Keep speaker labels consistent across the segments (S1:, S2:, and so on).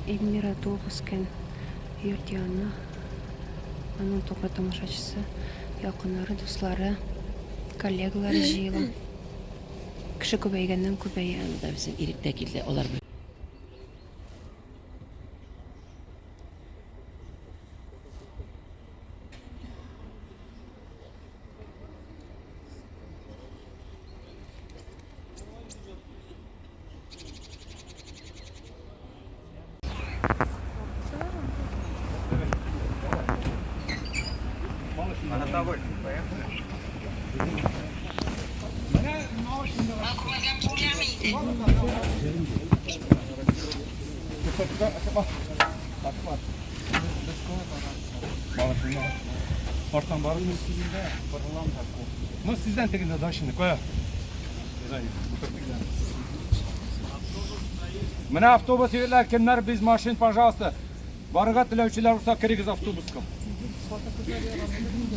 S1: Эльмира туып үскән йорт янына аның тугры тамашачысы, якыннары, дуслары, коллегалары җыела. Кеше күбәйгәннән күбәя.
S2: Анда безнең Ирек тә килде, алар
S3: Ну, сездән тегендә да şimdi кая. Менә автобус егетләр, кемнәр без машин, пожалуйста. Барырга теләүчеләр булса, керегез автобуска.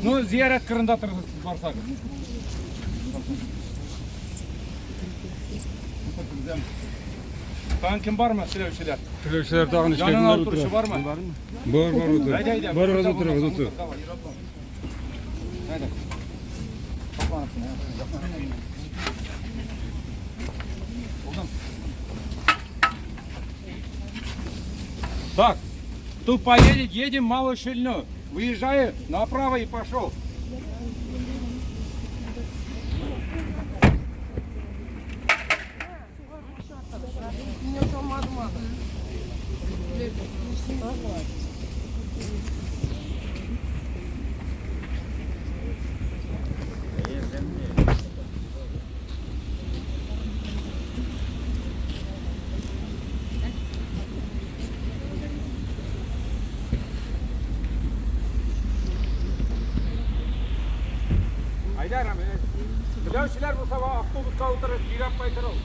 S3: Ну, зиярәт кырында торыгыз сез барсагыз. Тагын кем бармы теләүчеләр?
S4: Теләүчеләр тагын эшкә
S3: Янына
S4: кемнәр
S3: утыручы
S4: утыра?
S3: бармы?
S4: Бар, бар утыр.
S3: Әйдә, әйдә.
S4: Барыгыз утырыгыз, утыр.
S3: Давай, Әйдә. Так, тут поедет, едем малую шильну. Выезжаю направо и пошел. Айдар, Теләүчеләр булса, автобуска утырып, кирәк кайтырыл.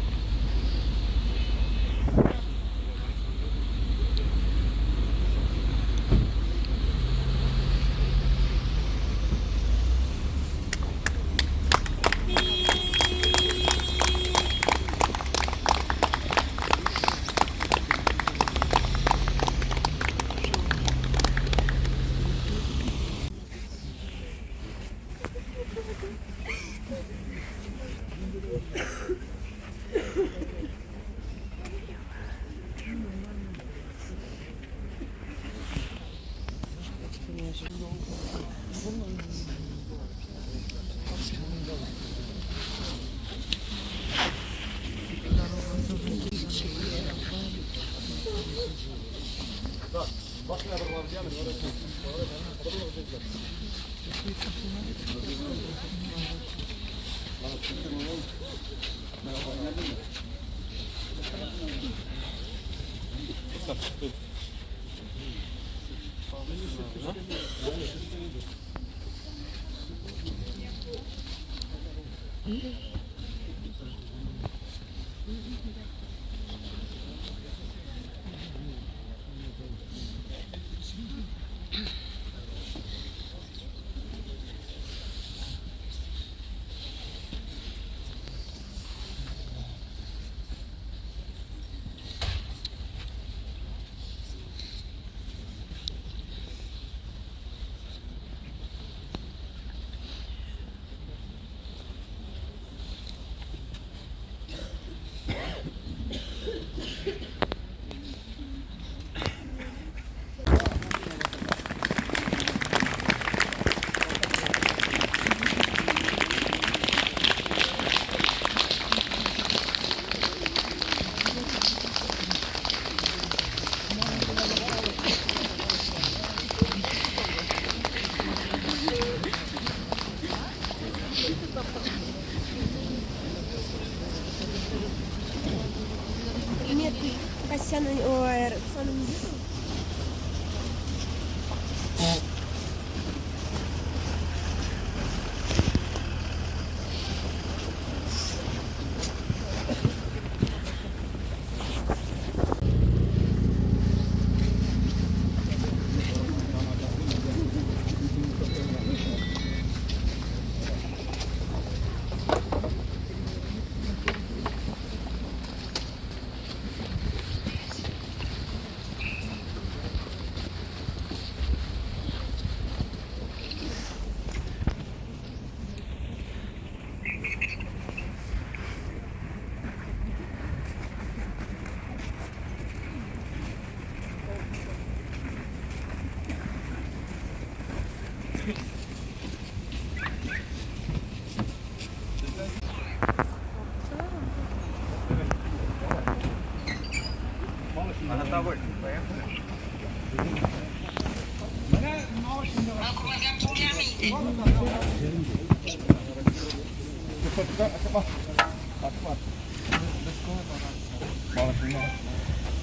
S5: Нет, ты Касьяна, ой, Роксану не видел?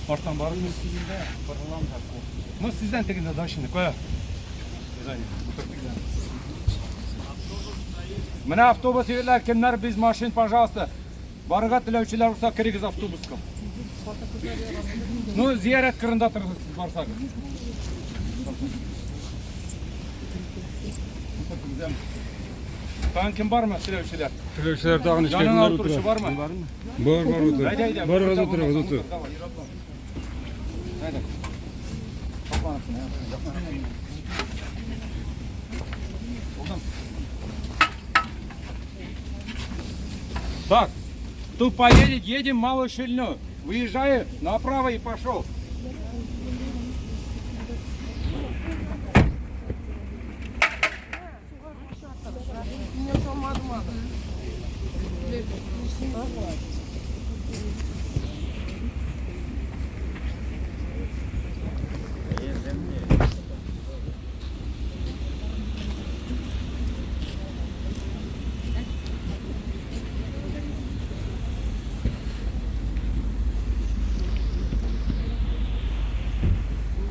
S3: Арттан барып. Ну, сездән тегендә да şimdi кая. Менә автобус егетләр, кемнәр без машин, пожалуйста. Барырга теләүчеләр булса, керегез автобуска. Ну, зиярат кырында торыгыз сез барсагыз. Тагын кем бармы теләүчеләр?
S4: Теләүчеләр тагын эчкә
S3: Янына
S4: кемнәр
S3: утыручы
S4: утыра?
S3: бармы?
S4: Бар, бар утыра.
S3: Әйдә, әйдә.
S4: Барыгыз утырыгыз, утыр.
S3: Давай, ир-атлар. Әйдә. Топланысын, әйдә. Так, кто поедет, едем Малую Шильну. Выезжаю направо и пошел.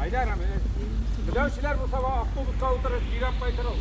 S3: Айдар, Биләүчеләр булса, автобуска утырып, кирәп кайтырыл.